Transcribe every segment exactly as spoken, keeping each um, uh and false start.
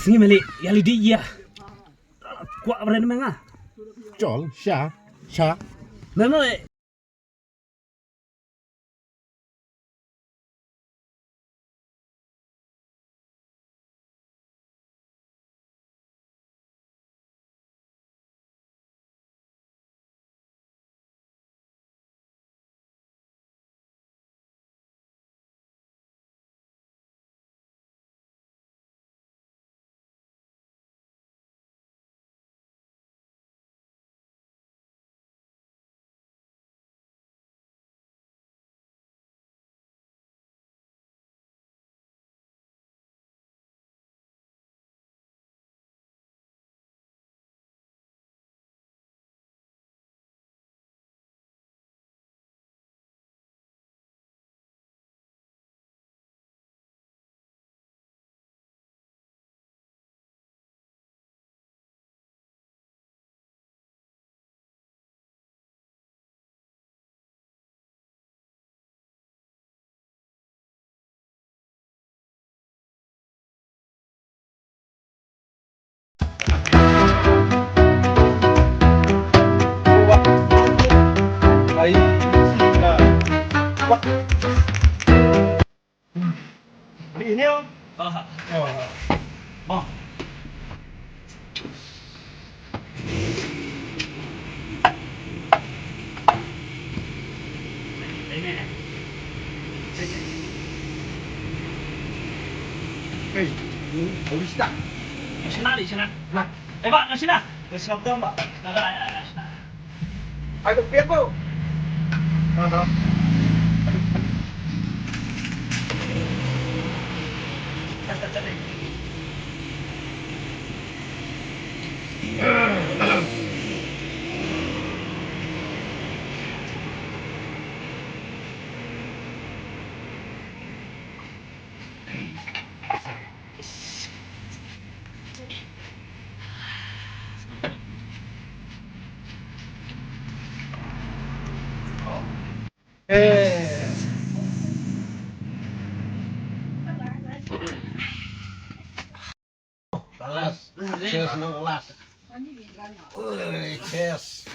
Sngi meli, ya li di ya. Kwa bren menga. Chol, sha, sha. Memo. Hey, ni, boleh start. Sini, di sini. Nah. Eh, Pak, ke sini. Ke sini, Pak. Nah, nah, nah, nah, sini. Ayo, biar, Bu. Nah, nah. Eh. Lalas. Cheers, no, lalas. Oi, cheers.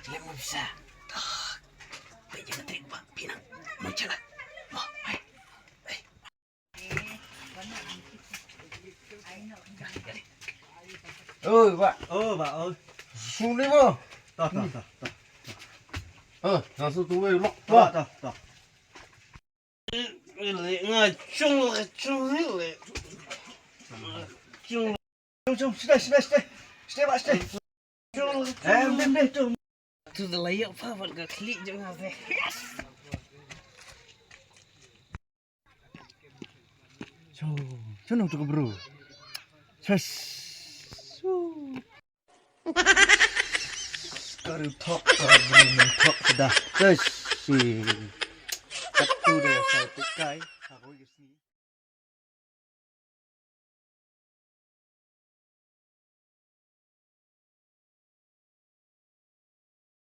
Lem bisa. Pe je ka trik ba pinang. Mun chala. Mo, hai. Hai. Oi, ba. Oh, ba, oh. Suni mo. Ta, ta, ta, ta. Eh, nasu tuwe lok. Ta, ta, ta. Nga chung, nga chung ni le. Chung. Chung, chung, stay, stay, stay. Stay, ba, stay. Chung, eh, deh, deh, chung. Tu dah layak pa, buat ka klik je nga teh. Yes. Chung, chung tu, bro. Yes. Ka riew thok, ka riew thok sudah. Terus si. Satu dia, satu kai. Aku isi.